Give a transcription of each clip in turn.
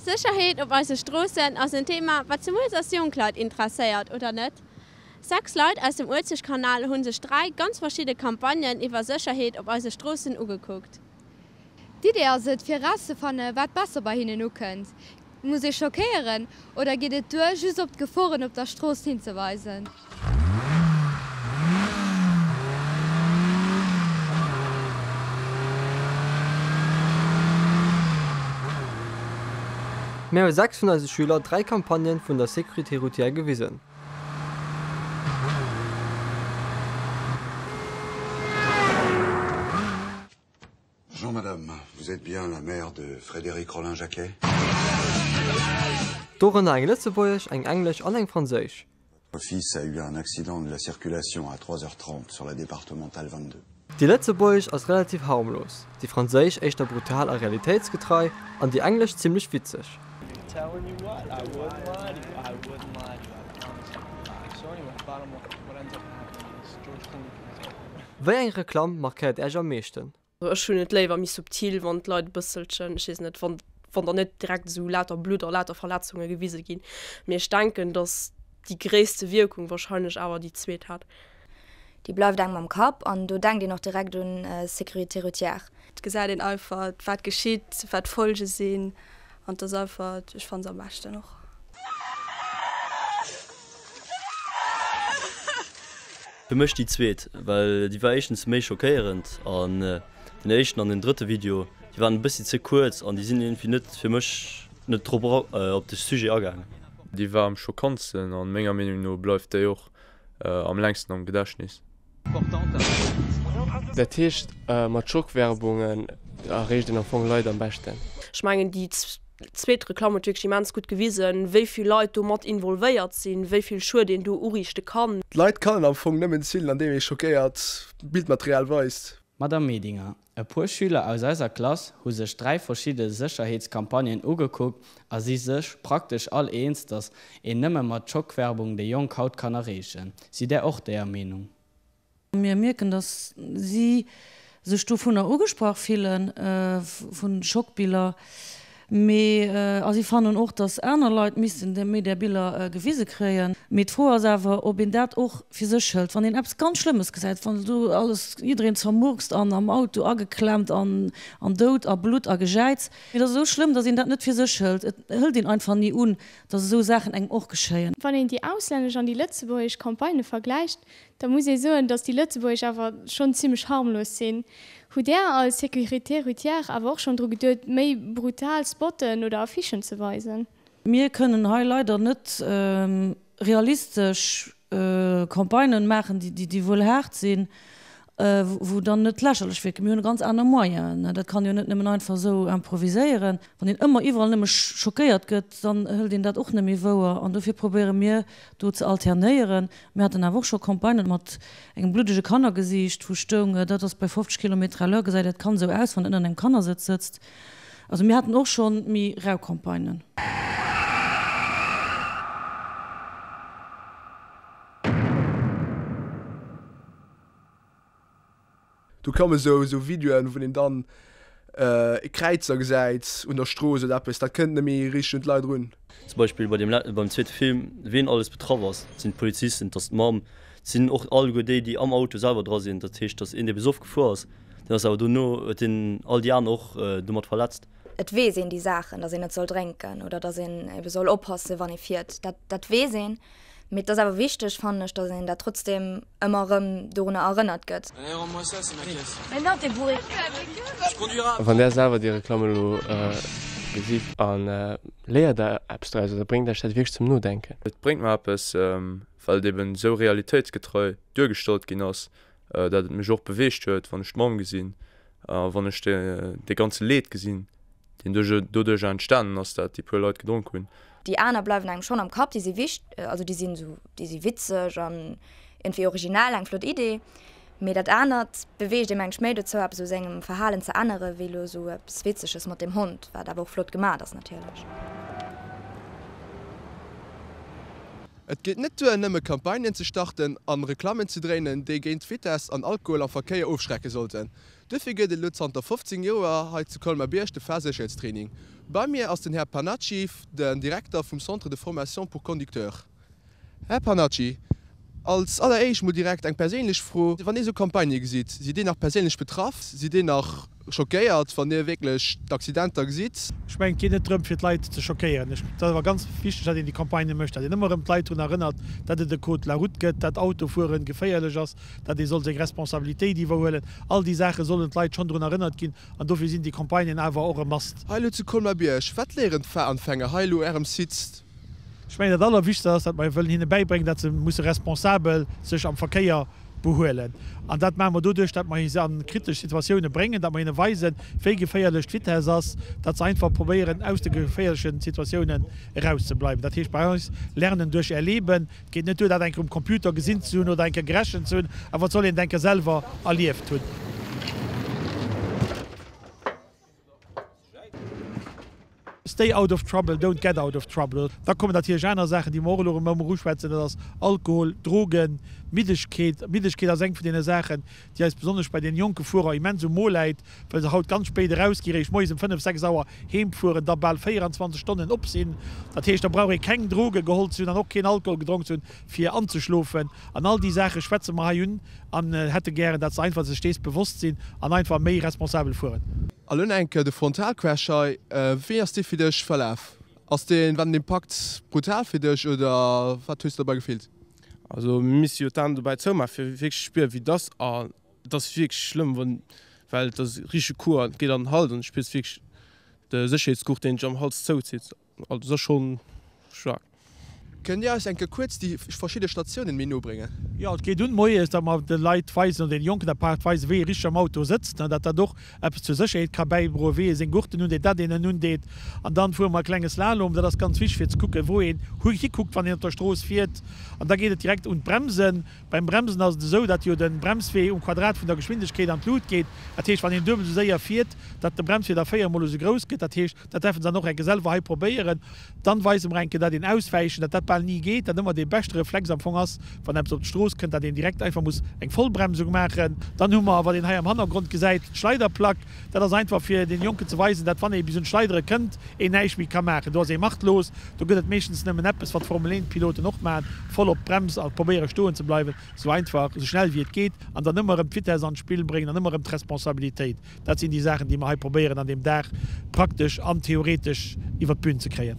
Sécherheet op eise Stroossen ass en Thema, wat zemools eis jonk Leit interesséiert, oder net? 6 Leit aus dem Uelzechtkanal hu sech 3 ganz verschidde Campagnen iwwer Sécherheet op eise Stroossen ugekuckt. D'Idee ass et, fir erauszefannen, wat besser bei hinnen ukënnt. Muss ee schockéieren oder geet et duer, just op d'Geforen op der Strooss hinzeweisen? Mir hu 6 vun eise Schüler 3 Campagnen vun der Sécurité routière gewisen. Bonjour madame, vous êtes bien la mère de Frédéric Rollin-Jacquet? Dorënner eng lëtzebuergesch, eng englesch an eng franséisch. Votre fils a eu un accident de la circulation à 3 heures 30 sur la départementale 22. Déi lëtzebuergesch ass relativ harmlos, déi franséisch éischter brutal a realitéitsgetrei an déi englesch zimmlech witzeg. Wéi eng Reklamm markéiert Äech am meeschten? Ech hunn et léiwer méi subtil, wann d'Leit e bësselchen, ech weess net, wann wann der net direkt esou lauter Blutt a lauter Verletzunge gewise ginn. Mee ech denken, datt déi gréisste Wierkung wahrscheinlech awer déi zweet hat. Déi bleift engem am Kapp an do denkt een och direkt un Sécurité routière. Et gesäit een einfach, wat geschitt, wat d'Folge sinn an et ass einfach, ech fanne se am beschten och. Fir mech déi zweet, well déi war éischtens méi schockéierend an den éischten an den drëtte Video, déi waren e bëssi ze kuerz an déi sinn iergendwéi net fir mech net drop op de Sujet agaangen. Déi war am schockantsten an menger Meenung no bleift déi och am längsten am Gedächtnis. Dat heescht mat Schockwerbungen erreecht een am Fong Leit am beschten. Ech mengen déi zweet Reklamm huet wierklech immens gutt gewisen, wéi vill Leit do mat involvéiert sinn, wéi vill Schued een do uriichte kann. D'Leit kann een am Fong nëmmen zillen an deem ee schockéiert Bildmaterial weist. Madame Medinger, e puer Schüler aus eiser Klass hu sech 3 verschidde Sécherheetscampagnen ugekuckt a si sech praktesch all eens, datt een nëmme mat Schockwerbung déi Jonk haut kann erreechen. Sidd Där och déier Meenung? Mir mierken, dass si sech dovunner ugesprach fillen, vu Schockbiller, mee a si fannen och, dass aner Leit missten méi där Biller gewise kréien. Mee d'Fro ass awer, ob een dat och fir sech hëlt, wann een eppes ganz Schlëmmes gesäit, wann do alles, jiddereen zermurkst an am Auto ageklemmt an an Doud a Blutt a Gejäiz. Mee et ass esou schlëmm, dass een dat net fir sech hëlt. Et hëlt een einfach ni un, dass esou Saachen engem och geschéien. Wann een déi auslännesch an déi lëtzebuergesch Campagnë vergläicht, Da muss ee soen, dass déi lëtzebuergesch awer schonn zimmlech harmlos sinn. Hutt Där als Sécurité routière awer och schonn dru geduet, méi brutal Spotten oder Affichen ze weisen? Mir kënnen hei leider net realistesch Campagnen maachen, déi wuel haart sinn, wou dann net lächerlech wierken. Mir hunn ganz aner Moyenen. Dat kann jo net nëmmen einfach esou improviséieren. Wann een ëmmer iwwerall nëmme schockéiert gëtt, dann hëlt een dat och net méi wouer. An dofir probéiere mir do ze alternéieren. Mir haten awer och scho Campagnen mat engem bluddege Kannergesiicht, wou stoung, dat ass bei 50 Kilometer à l'heure, gesäit dat Kand esou aus, wann et ënnert engem Kannersëtz sëtzt. Also mir haten och scho méi rau Campagnen. Do komme sou sou Videoen, wou een dann e Kräizer gesäit un der Strooss oder eppes, dat kënnt net méi richteg un d'Leit erun. Zum Beispill bei deem beim zweete Film, ween alles betraff ass, et sinn d'Polizisten, et ass d'Mamm, et sinn och alleguer déi, déi am Auto selwer dra sinn. Dat heescht, datt een, dee besoff gefuer ass, deen ass awer dono, huet deen all déi aner och domat verletzt. Et weess een déi Saachen, datt een net soll drénken oder datt een ebe soll oppassen, wann ee fiert, dat dat weess een. Mee et ass awer wichteg, fannen ech, datt een dat trotzdeem ëmmer erëm dorunner erënnert gëtt. Wann där selwer déi Reklamm elo gesitt a léiert der eppes draus oder bréngt iech dat wierklech zum Nodenken? Et bréngt mer eppes, well et eben esou realitéitsgetrei duergestallt ginn ass, dat et mech och beweegt huet, wann ech d'Mamm gesinn a wann ech dee ganze Leed gesinn. deen doduerch entstanen ass, dat déi puer Leit gedronk hunn. Déi aner bleiwen engem schonn am Kapp, déi si wicht, also déi sinn esou, déi si witzeg an iergendwéi originell, eng flott Idee. Mee dat anert beweegt ee mengt ech méi dozou, eppes u sengem Verhalen ze änneren, wéi elo esou eppes Witzeges mat deem Hond, wat awer och flott gemat ass natierlech. Et geet net duer, nëmme Campagnen ze starten an Reklammen ze dréinen, déi géint Vitess an Alkohol am Verkéier ofschrecke sollten. Duerfir gëtt et elo zanter 15 Joer hei zu Colmar-Bierg de Fahrsécherheetstraining. Bei mir ass den Här Panacci, den Direkter vum Centre de formation pour conducteurs. Här Panacci, als alleréischt mol direkt eng perséinlech Fro, Wann Dir esou Campagnë gesitt, sidd Dir nach perséinlech betraff? Sidd Dir nach schockéiert, wann Dir wierklech d'Accidenter gesitt? Ech mengen, et geet net drëm, fir d'Leit ze schockéieren. Et ass awer ganz wichteg, datt een déi Campagnë mécht, datt een ëmmer erëm d'Leit drun erënnert, datt et e Code de la route gëtt, datt Autofuere geféierlech ass, datt ee soll seng Responsabilitéit iwwerhuelen. All déi Saache sollen d'Leit schonn drun erënnert ginn an dofir sinn déi Campagnen awer och e Must. Hei elo zu Colmar-Bierg, wat léieren d'Fahranfänger hei elo Ärem Site? Ech mengen, dat Allerwichtegst ass, datt mer wëllen hinne bäibréngen, datt se musse responsabel sech am Verkéier behuelen. An dat maache mer doduerch, datt mer se a kritesch Situatioune bréngen, datt mer hinne weisen, wéi geféierlech d'Vitesse ass, datt se einfach probéieren, aus de geféierleche Situatiounen erauszebleiwen. Dat heescht bei eis Lernen duerch Erleben. Et geet net duer, dat eng Kéier um Computer gesinn ze hunn oder eng Kéier gerechent ze hunn, awer et soll een et eng Kéier selwer erlieft hunn. Stay out of trouble, don't get out of trouble. Da kommen natierlech aner Saachen, déi mer och elo erëm ëmmer uschwätzen, dat ass Alkohol, Drogen, Middegkeet. Middegkeet ass eng vun deene Saachen, déi eis besonnesch bei deene jonke Fuerer immens um Mo läit, well se haut ganz spéit erausginn, réischt moies ëm 5, 6 Auer heem fueren, da bal 24 Stonnen op sinn. Dat heescht, da brauch ee keng Droge geholl ze hunn an och keen Alkohol gedronk ze hunn, fir anzeschlofen. An all déi Saache schwätze mer hei un an hätte gären, dat se einfach sech dees bewosst sinn an einfach méi responsabel fueren. A lo nach eng Kéier de Frontalcrash hei, wéi ass dee fir dech verlaf? Ass deen, war den Impakt brutal fir dech oder wat hues de dobei gefillt? Also mir misste jo d'Aen dobäi zoumaachen fir wierklech ze spieren wéi et ass an et ass wierklech schlëmm wann well et ass e richtege Coup an et geet an den Hals an du spiers wierklech de Sécherheetsgurt deen dech am Hals zouzitt. Also ass schon staark. Kënnt Dir eis eng Kéier kuerz déi verschidde Statiounen méi no bréngen? Jo, et geet un moies, datt mer de Leit weisen, oder deene Jonken apaart weisen, wéi ee richteg am Auto sëtzt, datt dat och eppes zur Sécherheet ka bäidroen, wéi ee seng Gurten undeet, dat een en undeet. An dann fuere mer e klenge Slalom, dat ass ganz wichteg, fir ze kucken, wou een hikuckt, wann een op der Strooss fiert. An da geet et direkt un d'Bremsen. Beim Bremsen ass et esou, datt jo de Bremswee um Quadrat vun der Geschwindegkeet an d'Lut geet. Dat heescht, wann een duebel esou séier fiert, datt de Bremswee da véiermol esou grouss gëtt. Dat heescht, Dat däerfen se dann och enke selwer hei probéieren. Dann weise mer enke, dat een Auswäichen, dat dat bal ni geet, dat ëmmer dee beschte Reflex am Fong ass, wann eppes op d'Strooss kënnt, dat een direkt einfach muss eng Vollbremsung maachen. Dann hu mer, wat een hei am Hannergrond gesäit, d'Schleiderplack. Dat ass einfach fir den Jonken ze weisen, dat wann ee bis un d'Schleidere kënnt, een näischt méi ka maachen. Do ass ee machtlos. Do gëtt et meeschtens nëmmen eppes, wat d'Formel 1 Piloten och maachen, voll op d'Brems a probéiere stoen ze bleiwen, esou einfach, esou schnell wéi et geet an dann ëmmer erëm d'Vitesse an d'Spill bréngen an ëmmer erëm d'Responsabilitéit. Dat sinn déi Saachen, déi mer hei probéieren an deem Dag praktesch an theoretesch iwwert d'Bün ze kréien.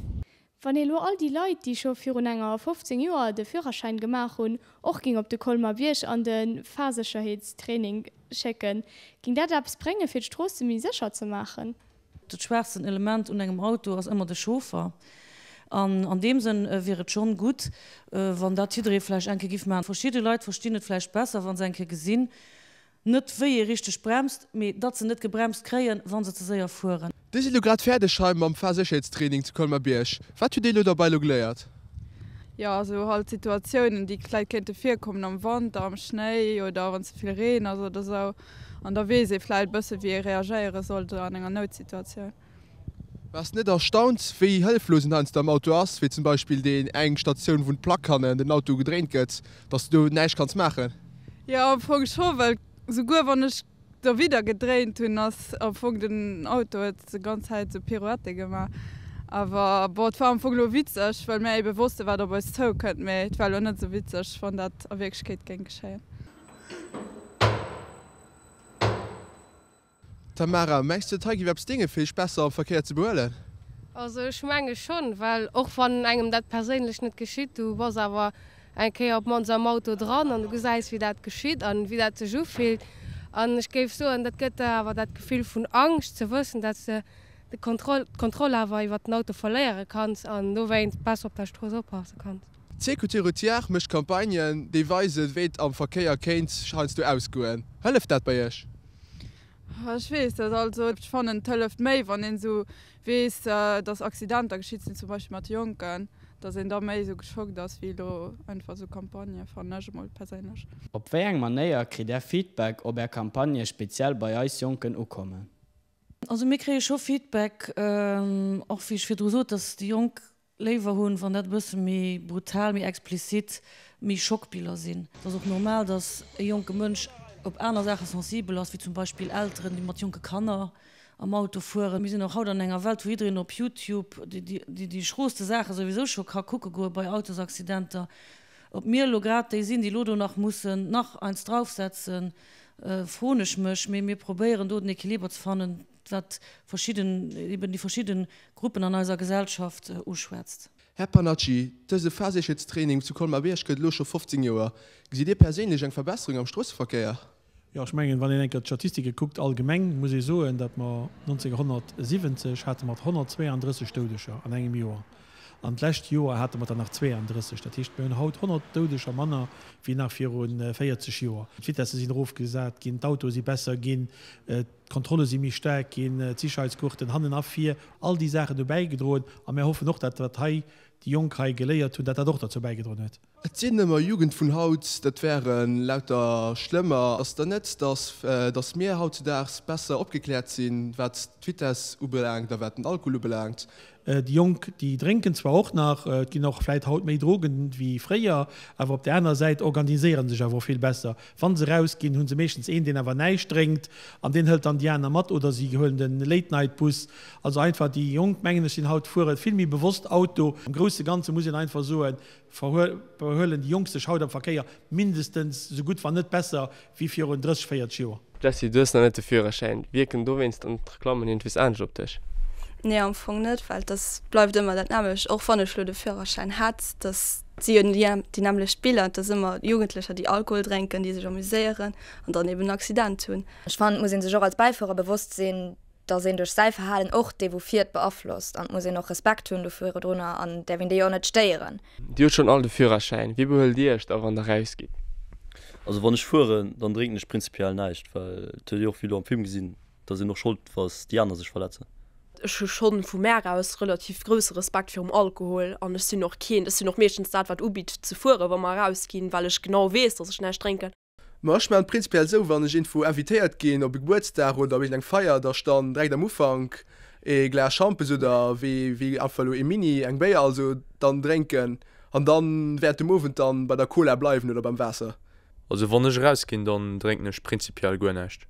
Wann ee lo all déi Leit, déi scho virun enger 15 Joer de Führerschäin gemaach hunn, och ging op de Colmer-Bierg an de Fahrsécherheetstraining schécken, ging dat eppes bréngen, fir d'Stroosse méi sécher ze maachen? Dat schwaachsten Element un engem Auto ass ëmmer de Chauffer. An an deem Sënn wier et schonn gutt, wann dat jidderee vläicht eng Kéier giff maachen. Verschidde Leit verstinn et vläicht besser, wa se eng Kéier gesinn, Net wéi ee richteg bremst, mee datt se net gebremst kréien, wa se ze séier fueren. Dir sidd elo grad fäerdeg hei mam Fahrsécherheetstraining zu Colmar-Bierg. Wat hutt Dir elo derbei elo geléiert? Jo, esou halt Situatiounen, déi vläit kéinte virkommen am Wanter, am Schnéi oder wann ze vill Reen ass oder sou. An da weess ee vläit e bësse wéi ee reagéiere sollt an enger Noutsituatioun. Waars net erstaunt wéi hëlleflos een heiansdo am Auto ass, wéi zum Beispill deen eng Statioun wou d'Plack hannen den Auto gedréint gëtt, dass du do näischt kanns maachen? Jo am Fong scho, well souguer wann ech derwidder gedréint hunn ass am Fong den Auto huet de ganz Zäit sou Pirouette gemaach. Awer bon et war am Fong lo witzeg, well mär ebe wosste wat op eis zoukënnt, mee et war lo net sou witzeg wann dat a Wierklechkeet géing geschéien. Tamara, mengs de et hei géif eppes déngen fir sech besser am Verkéier ze behuelen? Also ech menge schonn, well och wann engem dat perséinlech net geschitt, du bass awer eng Kéier op d'mannst am Auto dran an du gesäis wéi dat geschitt an wéi dat sech ufillt. An ech géif soen, dat gëtt der awer dat Gefill vun Angscht ze wëssen, dat s de de Kontroll, d'Kontroll awer iwwert den Auto verléiere kanns an dowéinst besser op der Strooss oppasse kanns. D'Sécurité routière mécht Campagnen, déi weisen, wéi et am Verkéier kéint heiansdo ausgoen. Hëlleft dat bei Iech? Ech weess dat. Also ech fannen et hëlleft méi wann een esou weess dass Accidenter geschitt sinn, zum Beispill mat Jonken, dass een da méi esou geschockt ass wéi elo einfach esou Campagnë fannen ech emol perséinlech. Op wéi eng Manéier kritt Är Feedback, ob Är Campagnë speziell bei eis Jonken ukommen? Also mir kréie scho Feedback, och wéi ech virdru sot, dass déi Jonk. léiwer hunn, wann dat e bësse méi brutal, méi explizit, méi Schockbiller sinn. Et ass och normal, dass e jonke Mënsch op aner Saache sensibel ass, wéi zum Beispill Elteren, déi mat jonke Kanner am Auto fueren. Mir sinn och haut an enger Welt, wou jiddereen op Youtube déi schrooste Saache souwisou scho ka kucke goe bei Autosaccidenter. Ob mir elo grad déi sinn, déi elo do nach mussen nach eins draufsetzen, froen ech mech. Mee mir probéieren do den Equiliber ze fannen, wat verschidden, eben déi verschidde Gruppen an eiser Gesellschaft uschwätzt. Här Panacci, dëse Fahrsécherheetstraining zu Colmar-Bierg gëtt elo scho 15 Joer. Gesitt Dir perséinlech eng Verbesserung am Stroosseverkéier? Jo, ech mengen, wann een eng Kéier d'Statistike kuckt allgemeng, muss ee soen, datt mer 1970 hate mer 132 Doudeger an engem Joer an d'lescht Joer hate mer der nach 32. Dat heescht, mir hunn haut 100 Doudeger manner wéi nach viru 40 Joer. D'Vitesse sinn erofgesat ginn, d'Autoe si besser ginn, d'Kontrolle si méi staark ginn, d'Sicherheitsgurten hannen a vir, all déi Saachen hu bäigedroen a mir hoffen och, datt wat hei déi Jonk hei geléiert hunn, datt dat och derzou bäigedroen huet. Et sinn ëmmer Jugend vun haut, dat wäre lauter Schlëmmer. Ass dann net, dass dass mir hautzudaags besser opgekläert sinn, wat d'Vitess ubelaangt a wat den Alkohol ubelaangt? Déi Jonk, déi drénken zwar och nach, et ginn och vläit haut méi Drogen wéi fréier, awer op där aner Säit organiséiere sech awer och vill besser. Wa se erausginn, hu se meeschtens een, deen awer näischt drénkt an deen hëlt dann déi aner mat oder si huelen de Late-Night-Bus. Also einfach déi Jonk, mengen ech, sinn haut, fuere vill méi bewosst Auto. Am grousse Ganze muss een einfach soen, Verhuelen déi Jonk sech haut am Verkéier mindestens esou gutt, wann net besser, wéi virun 30, 40 Joer. Jessie, du hues nach net de Führerschäin. Wierken dowéinst dann d'Reklammen iergendwéis anescht op dech? Nee, am Fong net, well et bleift ëmmer dat nämmlecht. Och wann ech lo de Führerschäin hätt, dat si jo déi nämmlecht Biller. Et ass ëmmer Jugendlecher, déi Alkohol drénken, déi sech amuséieren an dann eben en Accident hunn. Ech fannen, et muss ee sech och als Bäifuerer bewosst sinn, dass een duerch säi Verhalen och dee wou fiert beaflosst an et muss een och Respekt hunn do virdrunner an däerf een déi och net stéieren. Dir hutt schonn all de Führerschäin. Wéi behuelt Dir Iech da wann der rausgitt? Also wann ech fueren, dann drénken ech prinzipiell näischt, well et huet ee och wéi elo am Film gesinn, dass een och Schold was déi aner sech verletzen. Ech hu schonn vu mär aus relativ grousse Respekt virum Alkohol an ech sinn och keen, ech sinn och meeschtens dat wat ubitt ze fueren wa mer erausginn, well ech genau weess, dass ech näischt drénken. Ma ech maan et prinzipiell esou, wann ech iergendwou invitéiert ginn op e Gebuertsdag oder op iergendeng Feier, dass ech dann direkt am Ufank ee Glas Schampes oder wéi wéi einfach elo ee Mini, eng Béier also, dann drénken an dann während dem Owend dann bei der Cola bleiwen oder beim Waasser. Also wann ech eraus ginn, dann drénken ech prinzipiell guer näischt.